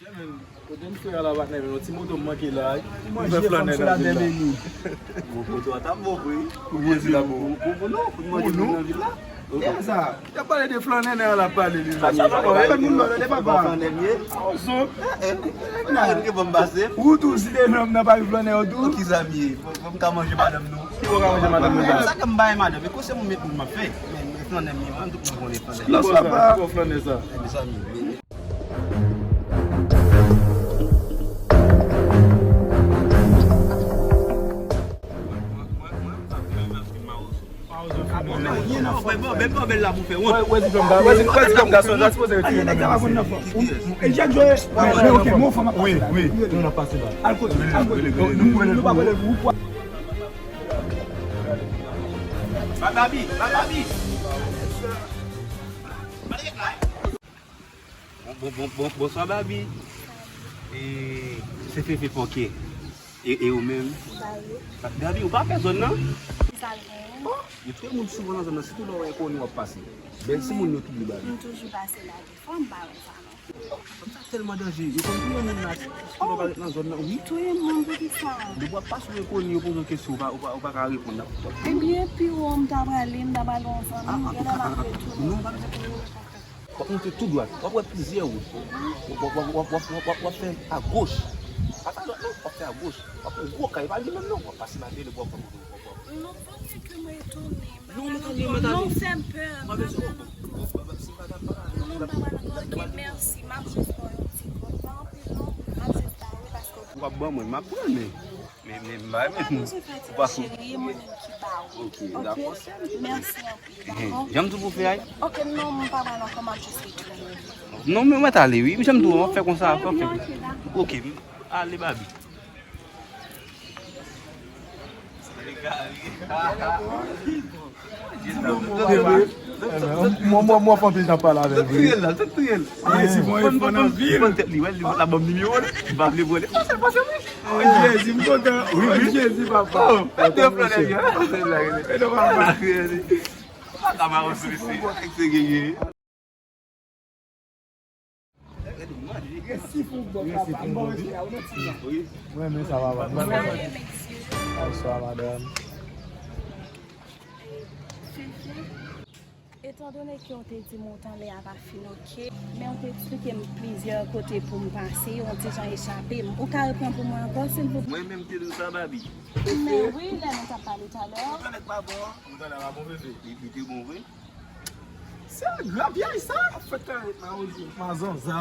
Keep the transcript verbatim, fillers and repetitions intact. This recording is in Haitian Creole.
Kote m fè a la, patnè, men yon ti moto m manke la. M fè flannè nan vil la. Bon, moto a t ap bon vre. Ou vle di la bon. Pou nou, pou nou, pou nou nan vil la. Kiyès sa? Y ap pale de flannè, nèg la pale li. Sa pa bon, e moun flannè, papa. Flannè m ye. Ou tou si de nonm nan pa flannè yo tou. Ki zam ye? Fò m ka manje madanm nou. Ki fò ka manje madanm nou? Sa ke m bay madanm, e konse moun met moun m ap fè. Men flannè m ye, mwen tout moun konnen flannè. Non, sa pa. Ki fò flannè sa? Mezanmi. Wi, wi. Babi, Babi. Bon, bon, bon, bon, bonswa, Babi. E, se Fefe Pòkè. E, e ou menm? Gabi, ou pa pè zòn nan? Bon, yo tire moun souvan nan zòn nan, sitou lè w wè enkoni w ap pase. Bèl si moun yo touye, Babi. M toujou pase la, defwa m pa wè sa non. Sa tèlman danje. Yo konn touye moun la, sitou lè w pa ret nan zòn nan, wi. Touye moun pou ki sa? Depi w ap pase yon enkoni, yo poze w kesyon, ou pa, ou pa, ou pa ka reponn nan. Ebyen, pi wo m ta prale, m ta prale yon zòn, genlè m ap retounen. Non, pa bezwen touye. W ap monte tou dwat. W ap wè plizyè wout. W ap, w ap, w ap, w ap, w ap, w ap fè agoch. Pa fè adwat non, w ap fè agoch. W ap wè gwo kay, pa li menm non. W ap pase malere, w ap, w ap, w ap, w ap. Non, pa vle ke mwen etone. Non, mwen etone, mwen etone. Non, ou fè m pè. M pa pral ankò. Non, m pa pral ankò. Ok, mèsi. M ap jis ba w yon ti kòb. Pa anpil non. M ap jis ba w wi, paske w ap ban mwen, m ap pran, men. Men, men, m pa renmen moun. Ou pa fou. Cheri, e mwen menm ki ba ou. Ok, dakò, sè m. Mèsi anpil, dakò? Jan m di w pou fè a. Ok, non, m pa pral ankò, m ap jis retounen. Non, men mwen t ale, wi. Jan m di w, w ap fè konsa, w ap fè. Ok, ale, Babi. Mwen, mwen, mwen fè anpil tan pale avè l, wi. Tèt li, wè, li la ban m nimewo l, li pa vle pran l. Oh, Jezi, m kontan. Oh, Jezi, papa. Oh, fè de flannè, papa. Fè de flannè. Papa, mwen sou lise. Se genyen. Mwen renmen sa, papa. Bonswa, mesye. Bonswa, madanm. Etandone ke w te di m ou t anlè a pa fin oke, men w te eksplike m plizyè kote pou m pase, yon ti jan echape m. Ou ka reprann pou mwen ankò, silvouplè? Mwen menm te di w sa, Babi. Men wi, lè nou t ap pale talè. Ou tande pa bon, ou tande pa bon, bebe. Li, li te bon vre. Se gra pyay sa. Ap fè talè, ma ozo, ma zanza.